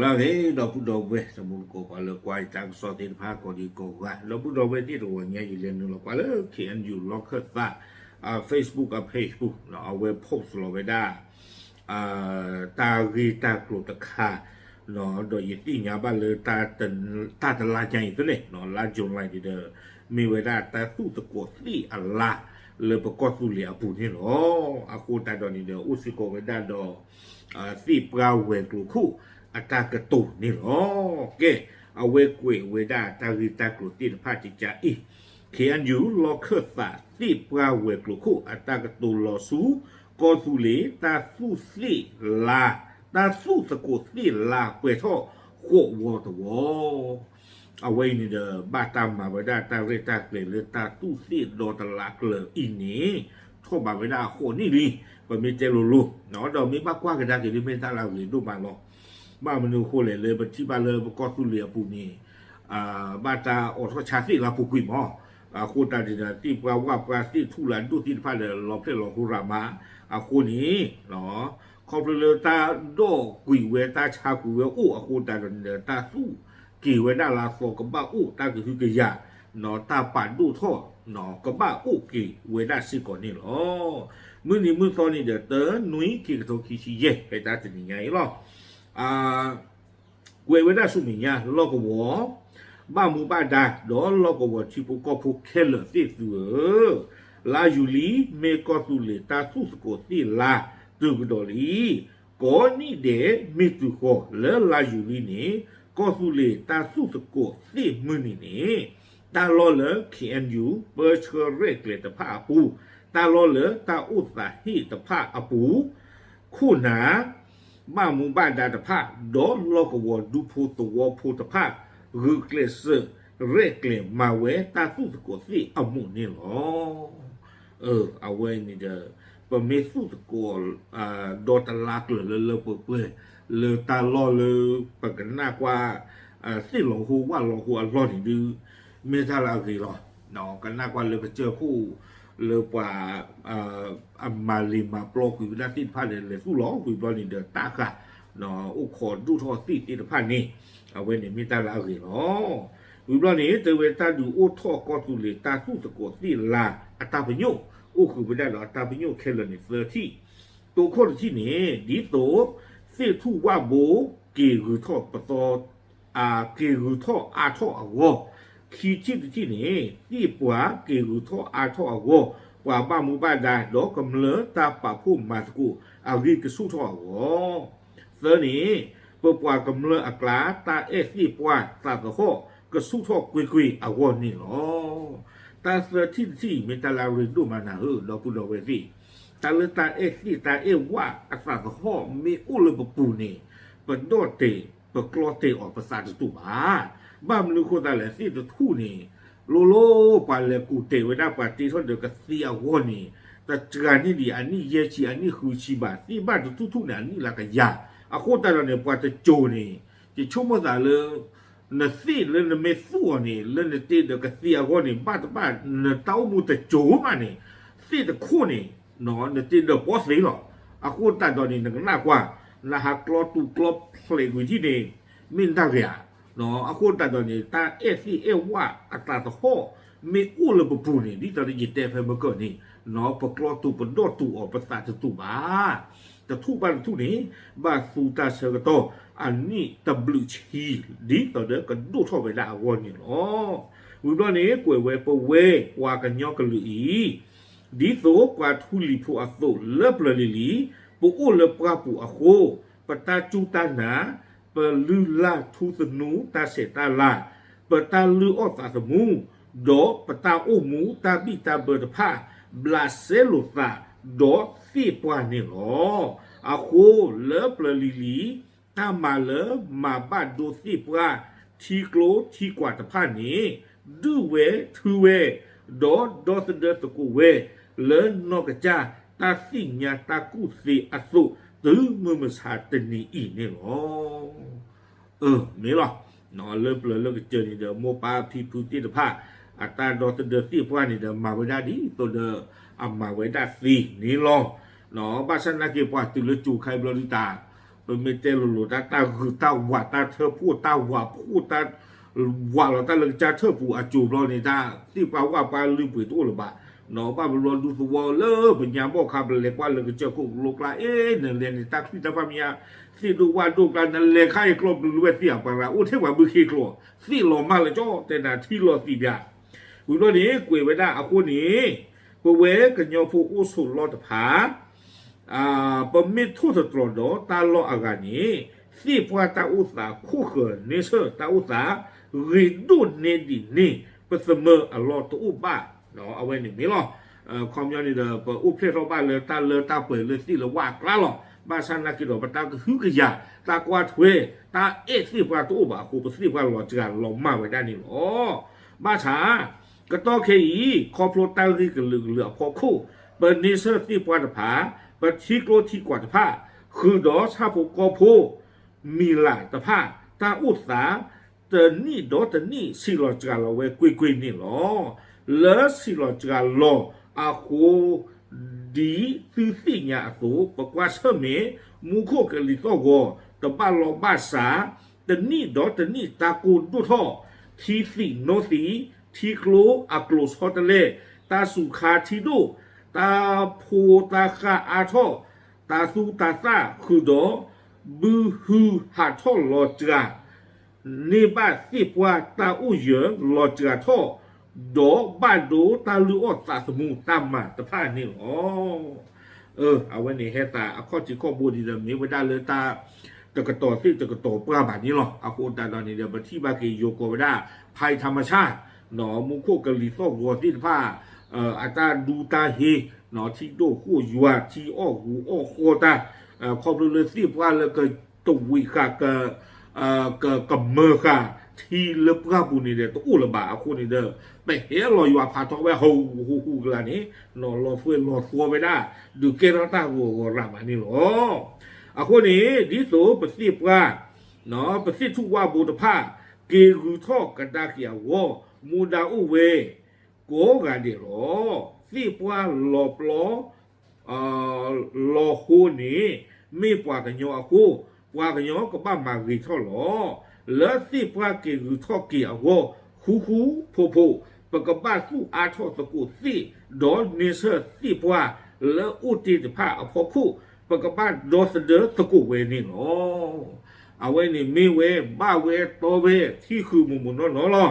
လၢအဂ့ၤ ဒီပုၢ်ဒီဝဲၢ် တမူတကိး ပှၤလၢကွၢ်ယတၢ်ကစီၣ်သ့ၣ်တဖၣ် ကိးဒံကိးဂၤ ဒီပုၢ်ဒီဝဲၢ်သ့ၣ်တဂီၤညါ ယလဲၤနုာ်လီၤကွၢ်လၢ ခ့ၣ်အဲၣ်ယူၣ် လီၢ်ခၢၣ်သး Facebook အ page ပူၤ အဝဲ post လီၤဝဲဒၣ် တၢ်ဂ့ၢ်တၢ်ကျိၤတခါ ဒီးယသ့ၣ်ညါဘၣ်လၢ တၢ်တလါညါအံၤသ့ၣ်န့ၣ် လါ July န့ၣ်ဒီး မ့ၢ်ဝဲဒၣ်တၢ်သူၣ်သကိးသ့ၣ်အလါ လၢပကီၢ်သူလ့ၤအပူၤန့ၣ်လီၤ. အဃိသတးဒီးန့ၣ်ဒီး အိၣ်စ့ၢ်ကီးဝဲဒၣ်ဒီး သ့ၣ်ပှၢ်ဝဲၤကျိၤခိၣ် အတၢ်ကတိၤန့ၣ်လီၤ. ကဲ အဝဲကွဲးဝဲဒၣ်တၢ်ဂ့ၢ်တၢ်ကျိၤသ့ၣ်တဖၣ်ကကါအံၤ ခ့ၣ်အဲၣ်ယူၣ် လီၢ်ခၢၣ်သး သ့ၣ်ပှၢ်ဝဲၤကျိၤခိၣ် အတၢ်ကတိၤလီၤဆူ ကီၢ်သူလ့ၤ တၢ်သူၣ်သ့ၣ်လါ တၢ်သူၣ်သကိးသ့ၣ်လါ ပှဲၤထီၣ်ဃိးဝီတဝီ အဝဲအံၤန့ၣ်ဒီး ဘၣ်တၢ်မၤဝဲဒၣ်တၢ်ရဲၣ်တၢ်ကျဲၤလၢတၢ်သူၣ်သ့ၣ်ဒီတလါကျၢၤအံၤန့ၣ် ထီၣ်ဘးဝဲဒၣ်အဃိးနံၣ်လံ, ပမ့ၢ်တဲလိၤလိၤ, ဒီးမ့ၢ်ဘၣ်ကွၢ်ကဒါက့ၤဒ်မ့ၢ်တၢ်လၢအဂ့ၤဒိၣ်မးလီၤ. ဘၣ်မနုၤအဃိလဲၣ် လၢပထံၣ်ဘၣ်လၢပကီၢ်သူလ့ၤအပူၤန့ၣ် ဘၣ်တၢ်အိးထီၣ်ဆါသ့ၣ်လၢပူၤကွံာ်မး, အဃိသတးန့ၣ်ဒီး သ့ၣ်ပှၢ်ဝၣ်ပှၢ်သ့ၣ်ထူၣ်လၢအဒိၣ်သ့ၣ်တဖၣ်ဒီး လီၤဖျဲၣ်လီၤဟိရၣ်မး, အဃိန့ၣ် ခီဖျိလၢတၢ်ဒိၣ်ကွံာ်ဝဲ တၢ်ဆါကွံာ်ဝဲအိၣ်အဃိသတးဒီးန့ၣ်ဒီး တၢ်သူၣ်က့ၤဝဲဒၣ်လၢအသီကဘၣ်အိၣ် တၢ်ကဟုကယာ် တၢ်ပာ်ဒိၣ်ထီၣ် ကဘၣ်အိၣ်က့ၤဝဲဒၣ်စ့ၢ်ကီးန့ၣ်လီၤ. မုၢ်နံၤမုၢ်သီန့ၣ်ဒီး တနွံခံကထိခံဆံယဲၢ် ဖဲတၢ်တနံၤညါအံၤလီၤ. ကွဲးဝဲဒၣ်ဆူမဲာ်ညါ လီၢ်ကဝီၤ ဘၣ်မူဘၣ်ဒါ ဒီးလီၢ်ကဝီၤထံဖိကီၢ်ဖိခဲလၢာ်သ့ၣ်သုဧၢ, လါယူၤလံ မ့ၢ်ကီၢ်သူလ့ၤတၢ်သူၣ်သကိးသ့ၣ်လါတုၤကဒီးလံ. ကိးနံၣ်ဒဲးမ့ၢ်တုၤဃီၤ လၢလါယူၤလံန့ၣ် ကီၢ်သူလ့ၤတၢ်သူၣ်သကိးသ့ၣ်မုၢ်နံၤန့ၣ် တၢ်လီၢ်လၢ ခ့ၣ်အဲၣ်ယူၣ် ပၢဆှၢရဲၣ်ကျဲၤတဖၣ်အပူၤ, တၢ်လီၢ်လၢတၢ်အိၣ်သးဟ့ၣ်တဖၣ်အပူၤ ခိၣ်နၢ် ဘၣ်မူဘၣ်ဒါတဖၣ် ဒီးလီၢ်ကဝီၤဒူဖိသဝီဖိတဖၣ် ဂုာ်ကျဲးစၢးရဲၣ်ကျဲၤမၤဝဲတၢ်သူၣ်သကိးသ့ၣ်အမူးန့ၣ်လီၤ. အဝဲန့ၣ်ဒီး ပမ့ၢ်သူၣ်သကိး ဒီတလါကျၢၤလၢလၢပှဲၤပှဲၤ လၢတၢ်လီၢ်လၢ ပကနၣ်ကွၢ် သ့ၣ်လီၤဟိဝၣ်လီၤဟိအလီၢ်န့ၣ်ဒုး မ့ၢ်တၢ်လၢအဂ့ၤလီၤ. ကနၣ်ကွၢ်လၢကစၢၢ်ခိၣ် လၢပှၤ အမၤလ့ၤမၤပျီကွံာ်ဝဲဒၣ်သ့ၣ်တဖၣ်ဒီး လဲၤသူၣ်လီၤဝံၤဘျီန့ၣ်ဒီး တၢ်ဃာ် အိၣ်ခိးဒိၣ်ထီၣ်သ့ၣ်သ့ၣ်တဖၣ်န့ၣ် အဝဲန့ၣ်မ့ၢ်တၢ်လၢအဂ့ၤလီၤ. ဝံၤဘျီန့ၣ် တဲဝဲတၢ်ဒုးအိၣ်ထီၣ်ကီၢ်သူလ့ၤတၢ်သူၣ်သကိးသ့ၣ်လါအတၢ်ပညိၣ် အိၣ်ဃုာ်ဝဲဒၣ်ဒီးအတၢ်ပညိၣ်ခဲလၢာ်န့ၣ်သၢထံၣ်, တိခိၣ်တထံၣ်န့ၣ် ဒ်သိး သ့ၣ်ထူၣ်ဝၣ်ဘိ က့ၤဂုၤထီၣ်ပသီ က့ၤဂုၤထီၣ်အါထီၣ်အဂီၢ်, ခံထံၣ်တထံၣ်န့ၣ် သ့ၣ်ပှၢ်က့ၤဂုၤထီၣ်အါထီၣ်အဂီၢ်, ပှၤဘၣ်မူဘၣ်ဒါ ဒီးကမျၢၢ်တၢ်ပာ်ဖှိၣ်မၤသကိးအဂံၢ်ကဆူၣ်ထီၣ်အဂီၢ်, သၢန့ၣ် ပပှၤကမျၢၢ်အကျါ တၢ်အဲၣ်သ့ၣ်ပှၢ်သးသဟီၣ် ကဆူၣ်ထီၣ်ကွ့ၢ်ကွ့ၢ်အဂီၢ်န့ၣ်လီၤ. တၢ်သၢထံၣ်တထံၣ်အံၤ မ့ၢ်တၢ်လၢအရ့ဒိၣ်မးနၤဧၢ ဒီပုၢ်ဒီဝဲၢ်သ့ၣ်, တၢ်လၢတၢ်အဲၣ်သ့ၣ်တၢ်အဲၣ်ဝၣ်အသးသဟီၣ်မ့ၢ်အိၣ်လၢပပူၤန့ၣ် ပဒီၣ်တဲာ်ပကျီတဲာ်အီၤပသးတတူာ်ဘၣ်. ဘၣ်မနုၤအဃိသတးလဲၣ် သ့ၣ်တထူၣ်န့ၣ် လိၤလိၤပှၤလဲၤကူၣ်တဲာ်ဝဲဒၣ်ပှၤတ့ထီၣ်ဒီးကသ့အဂီၢ်န့ၣ် တစှၤန့ၢ်ဒံးအနံၣ်ယဲၢ်ဆံအနံၣ်ဃုဆံဘၣ်, သ့ၣ်ဘၣ်တထူၣ်ထူၣ်န့ၣ် အနံၣ်လၢကယၤ, အဃိသတးဒီးန့ၣ် ပှၤတစိၤန့ၣ် ယဆိကမိၣ်သးလၢ နသ့ၣ်လၢနမ့ၢ်သူၣ်အီၤန့ၣ် လၢနတ့ဒီးကသ့အဂီၢ်န့ၣ် ဘၣ်တဘၣ်နတၢ်အိၣ်မူတစိၤမးန့ၣ် သ့ၣ်တခိၣ်န့ၣ် နတ့ဒီးပီသ့လီၤ. အဃိသတးဒီးန့ၣ် နကနၣ်ကွၢ် နဟးကျီတူာ်ကျီဖျဲးကွံာ်ထံၣ်န့ၣ် မ့ၢ်နတၢ်ဂ့ၤဧါ. အဃိသတးဒီးန့ၣ် တၢ်အဲၣ်သ့ၣ်အဲၣ်ဝၣ်အသးသဟီၣ် မ့ၢ်အိၣ်လၢပပူၤန့ၣ် ဒ်သိးဒီးယတဲဖဲမုၢ်ကၢၢ်န့ၣ် ပကျီတူာ်ပဒီၣ်တူာ်အီၤပသးတတူာ်ဘၣ်. တထူၣ်ဘၣ်တထူၣ်န့ၣ် ဘၣ်သူတၢ်ဆၢကတီၢ် အနံၣ်တဘျုးဆံ ဒ်သိးဒီးကဒိၣ်ထီၣ်ဝဲဒၣ်အဂီၢ်န့ၣ်လီၤ. ဝံၤဘျီန့ၣ် ကွဲးဝဲပဝဲပှၤကညီကလုာ်အံၤ ဒ်သိးပှၤထူလံၤဖိအသိးလၢပျၢၤလံၤလံၤ ပအိၣ်လၢပှၢ်ပူၤအဃိ ပတၢ်စူၢ်တၢ်နာ် ပလုၢ်လၢ်ထူသနူတၢ်ဆဲးတၢ်လၤ ပတၢ်လုၢ်အီၣ်သးသမူ ဒီးပတၢ်အိၣ်မူတၢ်ဘံၣ်တၢ်ဘၢတဖၣ် ဘျးစဲလိာ်သးဒီးသ့ၣ်ပှၢ်န့ၣ်လီၤ. အဃိလၢပျၢၤလံၤလံၤ တၢ်မၤလၢမၤဘၣ်ဒိသ့ၣ်ပှၢ် ထံကျိထံကွာ်တဖၣ်န့ၣ် ဒုးဝဲထုဝဲ ဒီးဒီသဒၢသကိးဝဲ လၢနီၢ်ကစၢ်တၢ်သ့ၣ်ညါတၢ်ကူၣ်သ့အသိး တုၤမုၢ်မဆါတနံၤအံၤန့ၣ်လီၤ. အၢ မ့ၢ်လီၤ. လၢပျၢၤလၢကစၢၢ်န့ၣ်ဒီး မိၢ်ပၢ်ဖံဖုသ့ၣ်တဖၣ် အတၢ်ဒီသဒၢသ့ၣ်ပှၢ်န့ၣ်ဒီး မၤဝဲဒၣ်ဒ်သိးဒီး အမၤဝဲဒၣ်သ့န့ၣ်လီၤ. ဘၣ်ဆၣ်နာ်က့ ပှၤတုၤလၢကၠိၤခါအံၤဘျီဒုးတၢ် ပမ့ၢ်တဲလိၤလိၤတၢ် တၢ်ဂုၤတၢ်ဝး တၢ်ထၢဖှိၣ် တၢ်ဝးဖှိၣ် တၢ်ဝးလီၤတၢ်လၢကစၢ်ထၢၣ်ပူၤအစိၤဘျီန့ၣ် တၢ်သ့ၣ်ပှၢ်ဝၣ်ပှၢ်လုၢ်ပှ့ၤတအိၣ်လၢၤဘၣ်. ဘၣ်ဘျီဒူသဝီလၢပညါဘီၣ်ခါ ပလဲၤကွၢ်လၢကစၢၢ်ခိၣ်ကလိကျါ အ့ နလဲၤန့ၣ် တၢ်ချံတၢ်ဖးမံၤညါ သ့ၣ်ဒိၣ်ဝၣ်ဒိၣ်ကျါ နလဲၤခါအံၤကျီၢ်ဘျုးလၢဝဲသ့ၣ်အပှၤရၤ အိၣ်ထဲပှၤဘုခ့ကျိာ် သ့ၣ်လီၤမၢ်လၢကၠီ တဲနၤထံလီၤသံးပၠး ဝံၤဘျီန့ၣ် ကွဲးဝဲဒၣ်အဃိန့ၣ် ပဝဲကညီဖိအိၣ်ဆိးလီၢ်တဖၣ် ပမ့ၢ်ထိၣ်သတြီၤဒီးတၢ်လီၢ်အဂၤန့ၣ် သ့ၣ်ပှၢ်တၢ်အိၣ်သး ခိၣ်ဃၢၤန့ဆၢၣ်တၢ်အိၣ်သး ဂ့ၤဒိၣ်နဲဒံးန့ၢ် ပသမၢအလီၢ်တအိၣ်ဘၣ်. အဝဲန့ၣ်မ့ၢ်လီၤ. ခီပညီန့ၣ်ဒီး ပအိၣ်ဖျဲၣ်ထီၣ်ဘၣ်လၢတၢ်လၢတၢ်ပှဲၤလၢသ့ၣ်လၢဝၣ်အကျါလီၤ. ဘၣ်ဆၣ်နာ်က့ဒီး ပတၢ်ကဟုကယာ် တၢ်ကွၢ်ထွဲ တၢ်အဲၣ်သ့ၣ်ပှၢ်တအိၣ်ဘၣ်အဃိ ပသ့ၣ်ပှၢ်လီၤစှၤလီၤမၢ်ဝဲဒၣ်န့ၣ်လီၤ. ဘၣ်ဆၣ် ကတီၢ်ခဲအံၤ ခီဖျိတၢ်ဂ့ၢ်ကလုာ်ကလုာ်အဖီခိၣ် ပန့ဆၢၣ်သ့ၣ်ပှၢ်တဖၣ် ပထံကျိထံကွာ်တဖၣ် ဃုာ်ဒီးဆၣ်ဖိကီၢ်ဖိ မံၤလၢ်တဖၣ် တၢ်အိၣ်သး တနံၣ်ဒီးတနံၣ် ဆံးလီၤစှၤလီၤဝဲကွ့ၢ်ကွ့ၢ်န့ၣ်လီၤ. လၢဆံးလီၤစှၤလီၤအဃိ ဒ်သုသ့ၣ်ညါအသိး ပကွၢ်ဆၢၣ်မဲာ် မူခိၣ်ကလံၤသီၣ်ဂီၤ တဘၣ်လီၢ်ဘၣ်စး တနံၣ်ဒီးတနံၣ်တၢ်ကိၢ်ဒိၣ်ထီၣ် ထံသံးနိသံး ထံကျိအကျိၤဆီတလဲ တၢ်စူၤခါထံဒိၣ် တၢ်ဖိတၢ်ဃၢ်အါထီၣ် တၢ်သူတၢ်သၣ်ဃုာ်ဒီး ဘုဟုဟးထီၣ်လီၤစှၤ န့ၢ်ဘၣ်သ့ၣ်ပှၢ်တၢ်အိၣ်ယၢၤလီၤစှၤထီၣ် ဒီးဘၣ်ဒိတၢ်လုၢ်အီၣ်သးသမူတၢ်မၤတဖၣ်န့ၣ်လီၤ. အဝဲန့ၣ်ဟဲသးအခီၣ်ထံးခီၣ်ဘိဒ်ဒီး မ့ၢ်ဝဲဒၣ်လၢတၢ်တကတီၤသ့ၣ်တကတီၤပှၢ်ဘၣ်န့ၣ်လီၤ. အဃိသတးဒီးန့ၣ်ဒီး ပထံၣ်ဘၣ်က့ၤယိၤကီးဝဲဒၣ် ဖဲထါမဆါ မူခိၣ်ကလံၤသီၣ်ဂီၤသ့ၣ်တဖၣ် အတၢ်ဒူတၢ်ဟ့ ထံဒိၣ်ဃိၣ်ယွၤ ထံအီၣ်ဂူာ်အီၣ်ဃီတၢ် ခီဖျိလၢသ့ၣ်ပှၢ်လၢကတဝံးဃာ် ကမၢဃာ်ထံလၢပှၢ်ပူၤန့ၣ်ဒီး တအိၣ်လၢၤဘၣ်အဃိန့ၣ်ဒီး ပဟဲလီၤယွၤဖးထီဝဲ ဟူဟူဟူကလါန့ၣ် နီၤလီၤသွဲၣ်လီၤသီဝဲဒၣ် ဒုးကဲထီၣ်တၢ်ဂီၤဂီၤရၤမးန့ၣ်လီၤ. အဃိန့ၣ် ဒ်သိးပသ့ၣ်ပှၢ် ပသ့ၣ်ထူၣ်ဝၣ်ဘိတဖၣ် က့ၤဂုၤထီၣ်ကဒါက့ၤအဂီၢ် မူဒါအိၣ်ဝဲ ကိးဂၤဒဲးလီၤ. သ့ၣ်ပှၢ်လီၤပျီ လီၤဟိန့ၣ် မ့ၢ်ပှၤကညီအဃိ ပှၤကညီကဘၣ်မၤဂ့ၤထီၣ်လီၤ. လၢသ့ၣ်ပှၢ်က့ၤဂုၤထီၣ်က့ၤအဂီၢ် ဃူဃူဖိးဖိး ပကဘၣ်သူၣ်အါထီၣ်သကိးသ့ၣ် ဒီးန့ဆၢၣ်သ့ၣ်ပှၢ်လၢအိၣ်တ့ၢ်တဖၣ်အဖီခိၣ် ပကဘၣ်ဒီသဒၢသကိးဝဲန့ၣ်လီၤ. အဝဲန့ၣ်မ့ၢ်ဝဲ ဘၣ်ဝဲတီဝဲ ထံဃုာ်မုၢ်မုၢ်နီၢ်နီၢ်လီ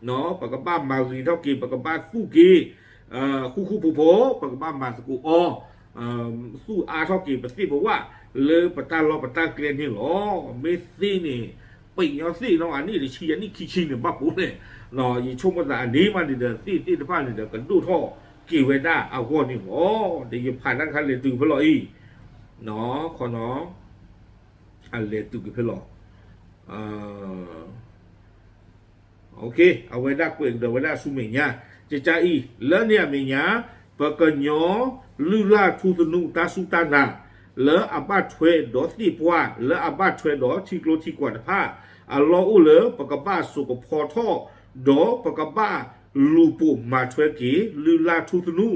ၤ. ပကဘၣ်မၤဂ့ၤထီၣ်က့ၤ ပကဘၣ်သူၣ်က့ၤ ဃူဃူဖိးဖိး ပကဘၣ်မၤသကိးအီၤ သူၣ်အါထီၣ်က့ၤပသ့ၣ်ပဝၣ် လၢပတၢ်လီၢ်ပတၢ်ကျဲန့ၣ်လီၤ. မ့ၢ်သ့ၣ်န့ၣ် ပှ့ၤညီသ့ၣ်နီၤ အနံၣ်တဆံ အနံၣ်ခံဆံန့ၣ် ဘၣ်ပိာ်န့ၣ် ယဆိကမိၣ်သးအန့ၣ်မးန့ၣ်ဒီး သ့ၣ်သ့ၣ်တဖၣ်န့ၣ်ဒီး ကဒိၣ်ထီၣ်က့ၤဝဲဒၣ်အဂီၢ်န့ၣ်လီၤ. ဒီးယဖးတၢ်တခါလဲၤတုၤဖဲလီၤအံၤ ခီနီၤ အလဲၤတုၤက့ၤဖဲလီၤ အဝဲဒၣ်ကွဲးကဒီးဝဲဒၣ်ဆူမဲာ်ညါ ကကါအံၤ လၢန့ၣ်အမဲာ်ညါ ပကညီလုၢ်လၢ်ထူသနူတၢ်စူၢ်တၢ်နာ် လၢအဘၣ်ထွဲဒီးသ့ၣ်ပှၢ် လၢအဘၣ်ထွဲဒီးထံကျိထံကွာ်တဖၣ် အလီၢ်အိၣ်လၢပကဘၣ်စိာ်ကဖီထီၣ် ဒီးပကဘၣ်လူၤပိာ်မၤထွဲက့ၤ လုၢ်လၢ်ထူသနူ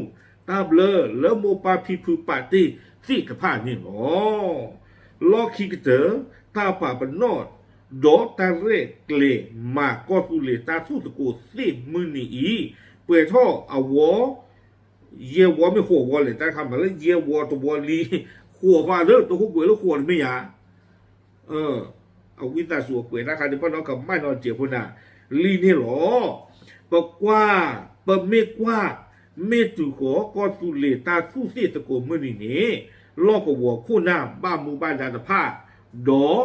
တၢ်ဘျၢလၢမိၢ်ပၢ်ဖံဖုပာ်တ့ၢ်သ့ၣ်တဖၣ်န့ၣ်လီၤ. လီၢ်ခံကတၢၢ် တၢ်ပာ်ပနီၣ် ဒီးတၢ်ရဲၣ်ကျဲၤမၤကီၢ်သူလ့ၤတၢ်သူၣ်သကိးသ့ၣ်မုၢ်နံၤအံၤ ပှဲၤထီၣ်အဝီ ယဲၢ်ဝီမ့ၢ်ဃိးဝီလဲၣ် တၢ်တခါမးလၢယဲၢ်ဝီတဝီလံ ဃိးဖးဒၢ တဟူးကွဲးလၢဃိးတမ့ၢ်ယၤ အဝံသးစူၤအကွဲးတၢ်ခါဒ်ပနီၢ်ကမၣ်နီၢ်တစဲးဖိနၤ လံန့ၣ်လီၤ. ပကွၢ် ပမ့ၢ်ကွၢ် မ့ၢ်တုၤဃီၤကီၢ်သူလ့ၤတၢ်သူၣ်သ့ၣ်သကိးမုၢ်နံၤန့ၣ် လီၢ်ကဝီၤခိၣ်နၢ်ဘၣ်မူဘၣ်ဒါတဖၣ် ဒီး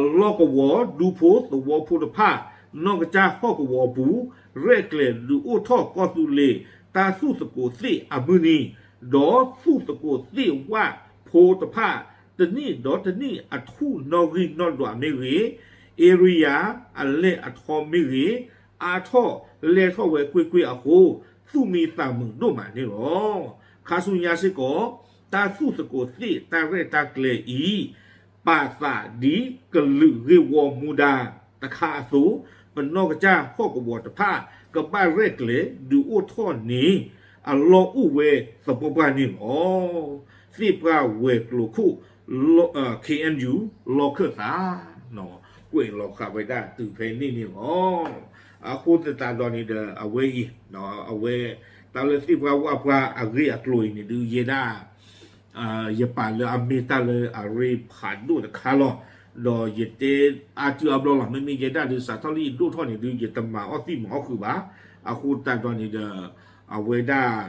လီၢ်ကဝီၤဒူဖိသဝီဖိတဖၣ် နီၢ်ကစၢ်ဟီၣ်ကဝီၤပူၤ ရဲၣ်ကျဲၤဒုးအိၣ်ထီၣ်ကီၢ်သူလ့ၤ တၢ်သူၣ်သကိးသ့ၣ်အမုၢ်နံၤ ဒီးသူၣ်သကိးသ့ၣ်ဝၣ်ဖိတဖၣ် တနံၣ်ဒီးတနံၣ်အထူၣ်နီၣ်ဂံၢ်နီၣ်ဒွးမ့ၢ်ဂ့ၤ, area အလဲၢ်အထီမ့ၢ်ဂ့ၤ, အါထီၣ်လဲၢ်ထီၣ်ဝဲကွ့ၢ်ကွ့ၢ်အဃိ သူၣ်မံသးမုာ်ဒိၣ်မးန့ၣ်လီၤ. ခါဆူညါစ့ၢ်ကီး တၢ်သူၣ်သကိးသ့ၣ်တၢ်ရဲၣ်တၢ်ကျဲၤအံၤ ပာ်သးဒ်ကလုာ်ဂ့ၢ်ဝီမူဒါတခါအသိး, ပနီၢ်ကစၢ်ဟီၣ်ကဝီၤတဖၣ် ကဘၣ်ရဲၣ်ကျဲၤဒုးအိၣ်ထီၣ်န့ၣ် အလီၢ်အိၣ်ဝဲသပှၢ်ပှၢ်န့ၣ်လီၤ. သ့ၣ်ပှၢ်ဝဲၤကျိၤခိၣ် KNU လီၢ်ခၢၣ်သး ကွဲးလီၤဃာ်ဝဲဒၣ်တုၤဖဲန့ၣ်န့ၣ်လီၤ. အဃိသတးဒီးန့ၣ်ဒီး အဝဲအံၤ အဝဲ တၢ်လၢသ့ၣ်ပှၢ်ဝၣ်ပှၢ်အဂ့ၢ်အကျိၤအံၤန့ၣ်ဒုး ယဲဒၣ် ယပာ်လၢအမ့ၢ်တၢ်လၢအရ့ဖးဒိၣ်တခါလီၤ. ဒီးယတဲအါစုအါဘျီလီၤ, မ့မ့ၢ်ယဲဒၣ်ဒုး စးထီၣ်လၢယဒိၣ်ထီၣ်န့ၣ်ဒုး ယတမၤအီၣ်သံၣ်မၤအီၣ်ဃုာ်ဘၣ်. အဃိသတးဒီးန့ၣ်ဒီး အဝဲဒၣ်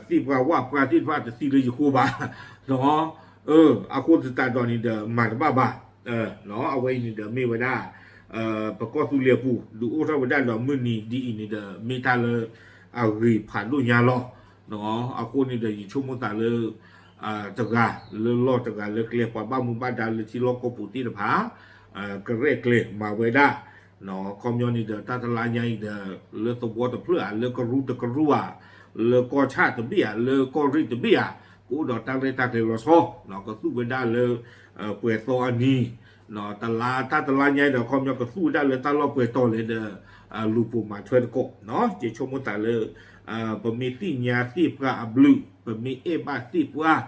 သ့ၣ်ပှၢ်ဝၣ်ပှၢ်သ့ၣ်တဖၣ်တသံလၢယဃိဘၣ်. အဃိသတးဒီးန့ၣ်ဒီး မၤတဘၣ်ဘၣ်. အဝဲအံၤန့ၣ်ဒီးမ့ၢ်ဝဲဒၣ် ပကီၢ်သူလ့ၤအပူၤ ဒုးအိၣ်ထီၣ်ဝဲဒၣ်ဒီးမုၢ်နံၤဒ်အံၤန့ၣ်ဒီး မ့ၢ်တၢ်လၢ အဂ့ၤဖးဒိၣ်ညါလီၤ. အဃိန့ၣ်ဒီး ယဆိကမိၣ်သးလၢ တဂၤလၢလီၢ် တဂၤလၢကျဲ ပှၤဘၣ်မူဘၣ်ဒါလၢထံလီၢ်ကီၢ်ပူၤသ့ၣ်တဖၣ် ကရဲၣ်ကျဲၤမၤဝဲဒၣ် ခီပညီန့ၣ်ဒီး တၢ်တလါညါအံၤဒီး လၢသဝီတဖျၢၣ်ဧါ, လၢကရူၢ်တကရူၢ်ဧါ, လၢကီၢ်ဆၣ်တဘ့ၣ်ဧါ, လၢကီၢ်ရ့ၣ်တဘ့ၣ်ဧါ, ကအိၣ်ဒီးတၢ်ရဲၣ်တၢ်ကျဲၤလီၤဆီ, ကသူၣ်ဝဲဒၣ်လၢ ပှဲၤသီအနံၤ, တလါ တၢ်တလါညါအံၤဒီး ခီပညီကသူၣ်ဝဲဒၣ်လၢတၢ်လီၢ်ပှဲၤတီၤလဲၣ်ဒီး လူၤပိာ်မၤထွဲတကိး, ယဆိကမိၣ်သးလၢ ပမ့ၢ်သ့ၣ်ညါသ့ၣ်ပှၢ်အဘျုး, ပမ့ၢ်အဲၣ်ဘၣ်သ့ၣ်ပှၢ်,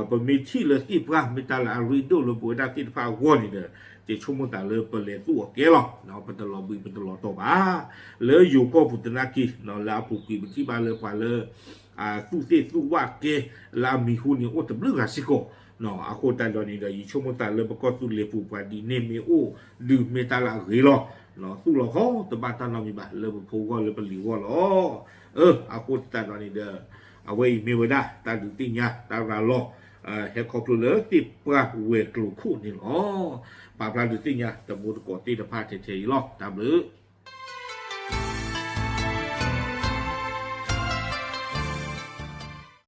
ပမ့ၢ်ထံၣ်လၢသ့ၣ်ပှၢ် မ့ၢ်တၢ်လၢအရ့ဒိၣ်လၢပဝဲဒၣ်သ့ၣ်တဖၣ်အဂီၢ်န့ၣ်ဒီး ယဆိကမိၣ်သးလၢပလဲၤသူၣ်အီၤကဲလီၤ. ပတလီၤဘှံးပတလီၤတီၤဘၣ်. လၢယိၤကီၢ်ပူၤသနာ်က့ လၢအပူၤကွံာ်ပထံၣ်ဘၣ်လၢပှၤလၢ သူၣ်သ့ၣ်သူၣ်ဝၣ်ကဲ လၢအမံၤဟူန့ၣ်အိၣ်တဘျုးဂၤစ့ၢ်ကီး, အဃိသတးဒီးန့ၣ်ဒီး ယဆိကမိၣ်သးလၢပကီၢ်သူလ့ၤပူၤပှၤဒ်န့ၣ်မ့ၢ်အိၣ်ဒုးမ့ၢ်တၢ်လၢအဂ့ၤလီၤ. သူၣ်လီၤခီတဘၣ်တၢ်နီတမံၤဘၣ် လၢပဖိဂီၢ်လၢပလံၤဂီၢ်လီၤ. အဃိသတးဒီးန့ၣ်ဒီး အဝဲအံၤမ့ၢ်ဝဲဒၣ် တၢ်ဒုးသ့ၣ်ညါ တၢ်ရၤလီၤ ဟဲခီဖျိလၢသ့ၣ်ပှၢ်ဝဲၤကျိၤခိၣ်န့ၣ်လီၤ. ပာ်ဖျါဒုးသ့ၣ်ညါ တံၤသကိးသ့ၣ်တဖၣ်ထဲထဲအံၤလီၤ. တၢ်ဘျုး